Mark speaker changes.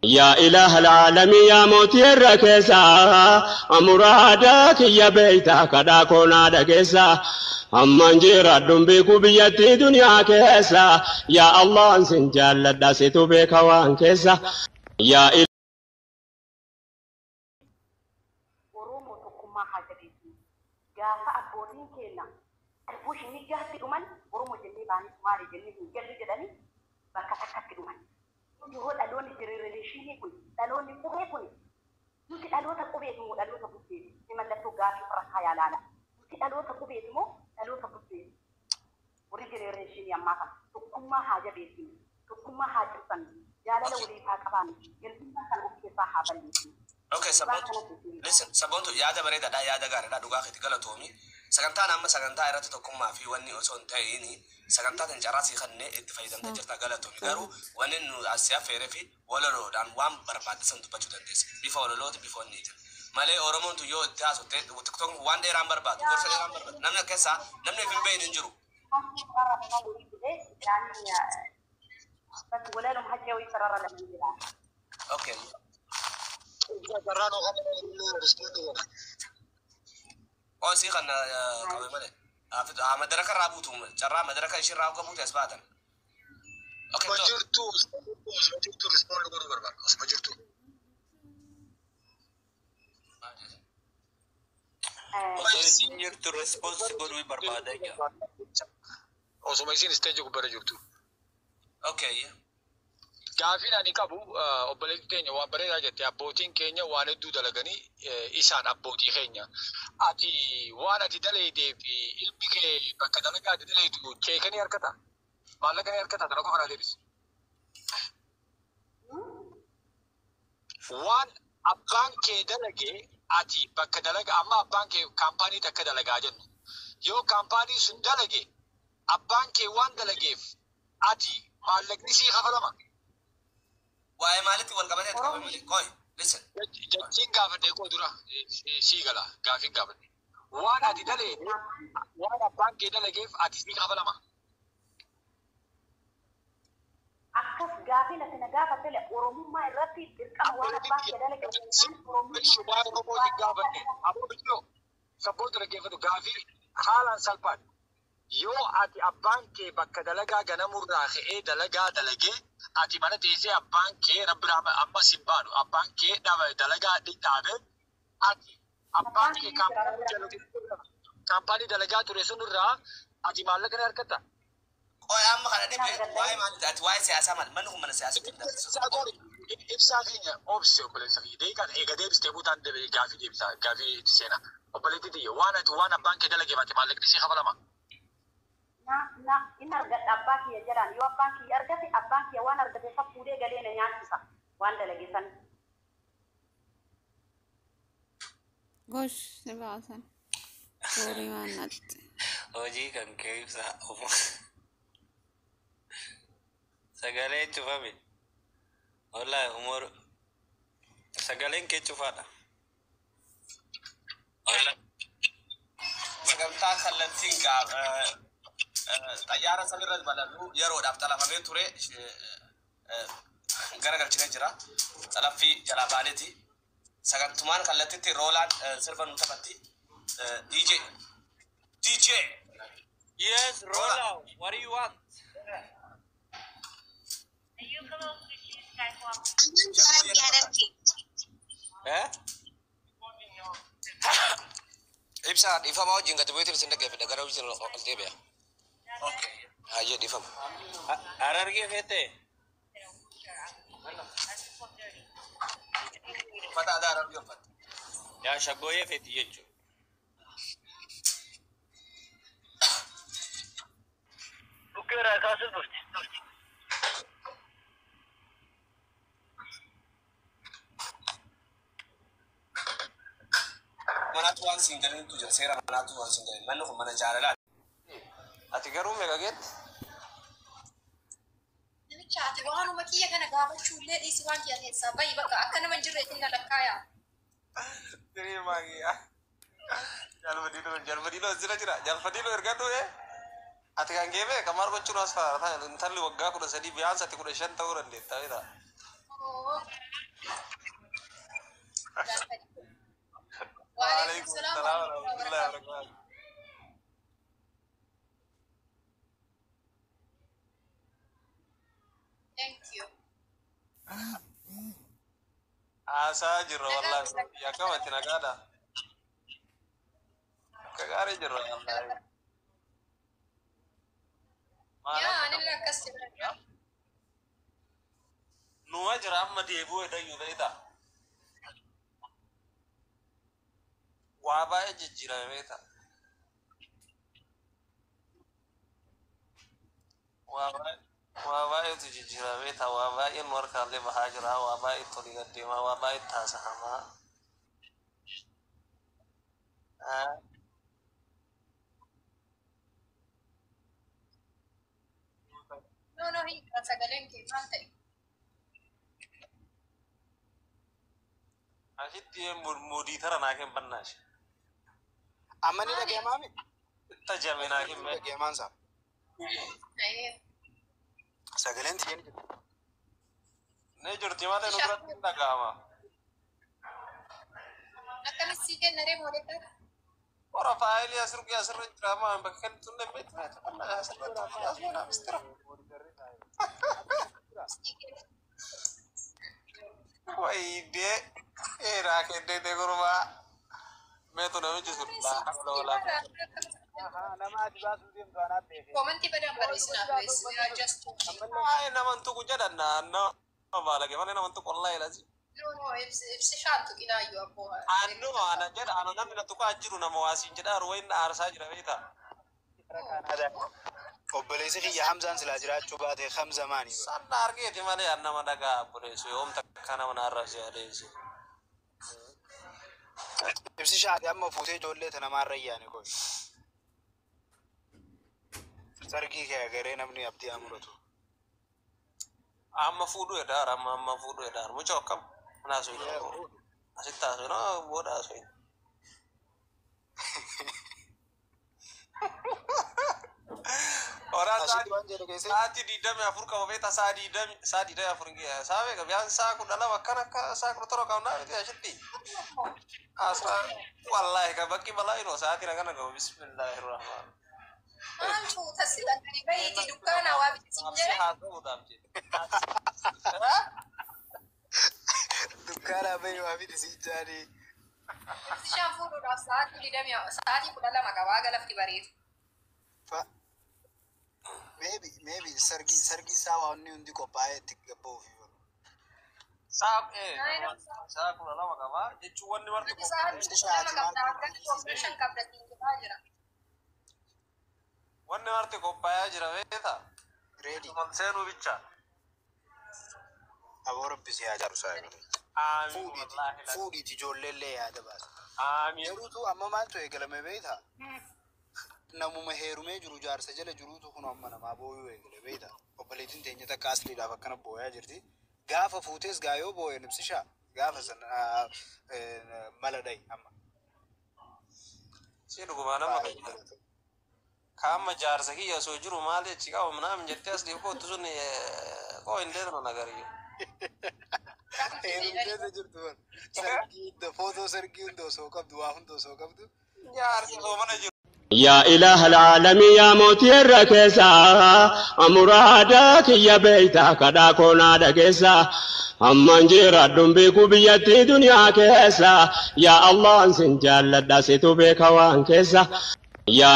Speaker 1: Yaa ilaaha alaalamii, yaa mootii irra keessaa, muraada kiyya beeytaa, kadhaa koonaa dhageessaa. Amman jiraadhuun beeku biyyattii duniyaa keessa. Yaa Allah, sin jaalladha, situ beeka waan keessa. Yaa
Speaker 2: Oromoo tokkummaa haa jabeessinu. Gaafa abbootiin keenya Arbuu Shinniggaatti dhuman, Oromoo jennee baanee Sumaalee jennee hin gallu jedhanii bakka takkatti dhuman. Nuti hoo, dhaloonni generation kun, dhaloonni qubee kun, nuti dhaloota qubeeti moo dhaloota bubbeeti? Ni mallattoo gaafii ofirra kaayaa laala. Nuti dhaloota qubeeti moo dhaloota bubbeeti? Warri generation ammaa kana tokkummaa haa jabeessinu. Tokkummaa haa cimsannu. Jaalala waliif haa qabaannu. Gandummaa kana of keessaa haa balleessinu.
Speaker 3: Okay,
Speaker 2: Dhugaa
Speaker 3: Sabboontu.
Speaker 2: kanatti isin
Speaker 3: Listen, Sabboontu, yaada bareedaadha, yaada gaariidha, dhugaa keetti galatoomi. Sagantaan amma sagantaa irratti tokkummaa fi wanni osoo hin ta'in, sagantaa tan carraa sii kennee itti fayyadamtee jirta, galatoomi. Garuu wanni nu asii affeeree fi walaloodhaan waan barbaachisan dubbachuu dandeessa. Bifa walalooti, bifa wanniitiin. Malee Oromoon tun yoo itti haasotte, TikTok waan dheeraan barbaadu, gorsa dheeraan barbaadu. Namni keessaa namni hin beekne hin jiru.
Speaker 2: Sarara lama wayii jedhee isaanii bakki walaluma haccee wayii sarara lama jedha.
Speaker 3: Okay.
Speaker 4: Carraan respond godha.
Speaker 3: Qoosii kana qabe malee. Madaraka irraa buutu, carraa madaraka ishii irraa akka buute as baatan. Okay,
Speaker 4: Osuma
Speaker 3: to.
Speaker 4: jirtu, osuma jirtu respond godhuu barbaada. Osuma jirtu.
Speaker 5: Osoo isin jirtu response godhuu barbaada jira.
Speaker 4: Osuma isin stage gubbaarra jirtu.
Speaker 3: Okay.
Speaker 4: Gaafiin ani qabu, obboleettii keenya waan bareedaa jette, abbootiin keenya waan hedduu dalaganii, isaan abbootii keenya. Ati waan ati dalaydee fi ilmi kee bakka dalagaa ati dalaydu check ni harkata? Maallaqa ni harkata? Kana qofa naa deebisi. Waan abbaan kee dalage, ati bakka dalaga amma abbaan kee kaampaanii takka dalagaa jennu. Yoo kaampaanii sun dalage, abbaan kee waan dalageef ati maallaqni sii kafalama?
Speaker 3: Waa'ee maalitti wal qabatee ati qabe malee? Koi, listen.
Speaker 4: Jechiin gaafadhee koo dura sii gala gaafiin gaafadhe. Waan ati dalage, waan abbaan kee dalageef ati sii kafalama?
Speaker 2: Akkas gaafiin ati na gaafattele Oromummaa irratti dirqama waan abbaan kee dalage Oromummaa
Speaker 4: Waan Oromootiin gaafadhe. Aboo biqiloo sabboota dhaggeeffatu, gaafii haalaan salphaadha. Yoo ati abbaan kee bakka dalagaa ganamurraa ka'ee dalagaa dalagee, ati mana teessee, abbaan kee rabbi amma sin baanu, abbaan kee dalagaa dhaabe, ati abbaan kee kaampaanii dalagaa ture sunirraa ati maallaqa ni argatta?
Speaker 3: Qoy, amma kana dhibe, waa'ee maalitti ati waa'ee siyaasaa maali? Manni kun mana siyaasaatti hin
Speaker 4: Ibsaa keenya obse, obboleessa kiyya, deeqaan eega deebistee buutaan gaafii deebisa, gaafii itti seena. Obboleettii tiyya, waan ati waan abbaan kee dalageef ati maallaqni sii kafalama?
Speaker 2: Na na inni argadha abbaa kiyya jalaan. Yoo abbaan kiyya argate, abbaan kiyya waan argate san fuudhee galee na nyaachisa waan dalage san.
Speaker 6: Gosh, si baasan. Suurii waan natti.
Speaker 5: Hojii kan kee, Ibsaa. Sagalee cufame. Wallahi Umar, sagaleen kee cufaadha. Wallahi.
Speaker 3: Sagantaa kallattiin gaa xayyaara sanirra balaluu yeroodhaaf xalafamee ture garagalchinee jira. Xalaffii jalaa baaneeti. Sagantumaan kallattitti roolaan sirba nu taphatti. DJ. DJ.
Speaker 5: Yes, Rola, what do you want?
Speaker 7: Are you close to cheese Skywalker?
Speaker 5: Eh?
Speaker 8: Ibsaa, dhiifama wajjin gadi bu'eetiin isin dhaggeeffadha, gara wajjin ol deebi'a.
Speaker 3: Okay.
Speaker 8: Hayyee, dhiifama.
Speaker 5: Harargee feete?
Speaker 3: Uffata aadaa Harargee uffatte.
Speaker 5: Yaa shaggooyyee feeti jechuudha.
Speaker 9: Bukkee irraa kaasuuf dhufte.
Speaker 3: Manaatu waan siin galinitu jira. Seera manaatu waan siin galin. Manni kun mana jaalalaa.
Speaker 8: Ati garuu meeqa geette?
Speaker 7: Namicha, ati waanuma kiyya kana gaafachuu illee dhiisi, waan kiyya keessaa bahi, bakka akka nama hin jirre ittiin na lakkaayaa.
Speaker 8: Jirii maagiyaa. Jalfadiiloo, jalfadiiloo asirra jira. Jalfadiiloo erga du'e. Ati kan geeme kan maal gochuun as faara? Intalli waggaa 13 biyyaansa ati 15 ta'uu dandeetta. Beektaa?
Speaker 7: Oo.
Speaker 8: Haasaa jirra wallaahi. Akkamatti nagaadha. Akka gaarii jirra wallaahi.
Speaker 7: Yaa anillee akkas jira.
Speaker 8: Numa jira amma deebi'uu edayyuu beektaa? Waa baay'ee jijjiirame beektaa? Waa baay'eetu jijjiirame beektaa? Waa baay'een nu harkaallee bahaa jira. Waa baay'eetu olii gad deemaa. Waa baay'eetu taasahamaa.
Speaker 7: No, no, hin jira sagaleen kee maal ta'e?
Speaker 8: Asitti moodiitara naa kenn bannaashi.
Speaker 10: Amma ni dhaga'amaami?
Speaker 8: Tajame naa kenn.
Speaker 10: Dhaga'amaan isaa. Sagaleen tiyya ni jirti.
Speaker 8: Ni jirti malee nu biratti hin dhaga'ama.
Speaker 7: Akkamitti sii kenna ree moodetara?
Speaker 8: Ora faayilii asirra asirra jira amma bakka kennitu illee beektu asirra asirra mistira. Waydee eeraa kennee gurbaa meetu namichi sun laa hawla walaa
Speaker 10: Nama ati baasuu deemtu anaaf beekee.
Speaker 7: Komantii badan barreessinaaf beeksisa just
Speaker 8: Ay naman tuqu jedhan naannoo baalage malee naman tuqu wallaahi lazi.
Speaker 7: No, no, ibsi shaantu qinaayyuu abboo.
Speaker 8: Annoo ana jedha ana namni na tuqaa jiru nama waasiin jedha wayin aarsaa jira beektaa.
Speaker 10: Obboleessi kiyya Hamzaan silaa jiraachuu baate Hamza maani?
Speaker 8: Sanna argeeti malee an nama dhagaa obboleessu yoom takka nama na arrabse adeemsi.
Speaker 10: Ibsi shaati amma fuutee ijoollee tana namaarra iyyaane koy. Sargii kee agaree namni abdii haa muratu.
Speaker 8: Amma fuudhuu edaara amma amma fuudhuu edaara mucaa akkam naasuu asitti haasuu booda haasuu. Horaa sa'aatii 24 qaba beektaa sa'a 24 sa'a beeka biyaan sa'a 12 akkana akka sa'a 17 qabnaa miti ashitti. Asra wallaahi ka bakki balaa yeroo sa'aatiin akkana qabu bismillaahi rahmaan.
Speaker 7: Maal fuuta sila gadi bahiiti dukkaana waa bitisiin jedhe.
Speaker 8: Haasa'uudhaaf jedhe.
Speaker 10: Dukkaana bahi waa bitisiin jedhanii.
Speaker 7: Ibsishaan fuudhuudhaaf sa'aatii 12 qabaa galafti bareedu.
Speaker 10: Maybe maybe sargii sargii isaa waan inni hundi qophaa'ee itti gabba'uuf.
Speaker 8: Sa'a 12 qabaa jechuun wanni marti
Speaker 7: Sa'aatii 12 qabda hangatti operation qabda siin jedhaa jira.
Speaker 8: Wanni marti qophaa'ee jira beektaa?
Speaker 10: Ready.
Speaker 8: Seenuu bicha.
Speaker 10: Aboo rabbi si haa jaaru saayiba. Fuudhiiti ijoollee yaada baasa. Garuutu amma maaltu eegalame beektaa? Namuma heerumee jiru jaarsa jala jiruutu kun amma namaa booyuu eegale beektaa? Obboleettiin teenya takka asliidhaaf akkana booyaa jirti. Gaafa fuutees gaayoo booyan ibsishaa gaafa sana mala dhayi amma.
Speaker 8: Si dhugumaa nama kaama jaarsa kiyya osoo jiru maal jechi qaba minaamin jettee as dhiif kootu sun koo hin deemnu nagariyyuu.
Speaker 10: Heerumteessa jirtu bara. Sargii hunda footoo sargii hunda osoo qabdu waa hunda osoo qabdu.
Speaker 8: Jaarsi osoo mana jiru.
Speaker 1: يا إله العالمين يا موتي الركسا أمرادا يا بيتا كدا كونا دكسا أمان جرا بيكو بيتي دنيا كيسا يا الله سنجال داسيتو بيكوان كيسا يا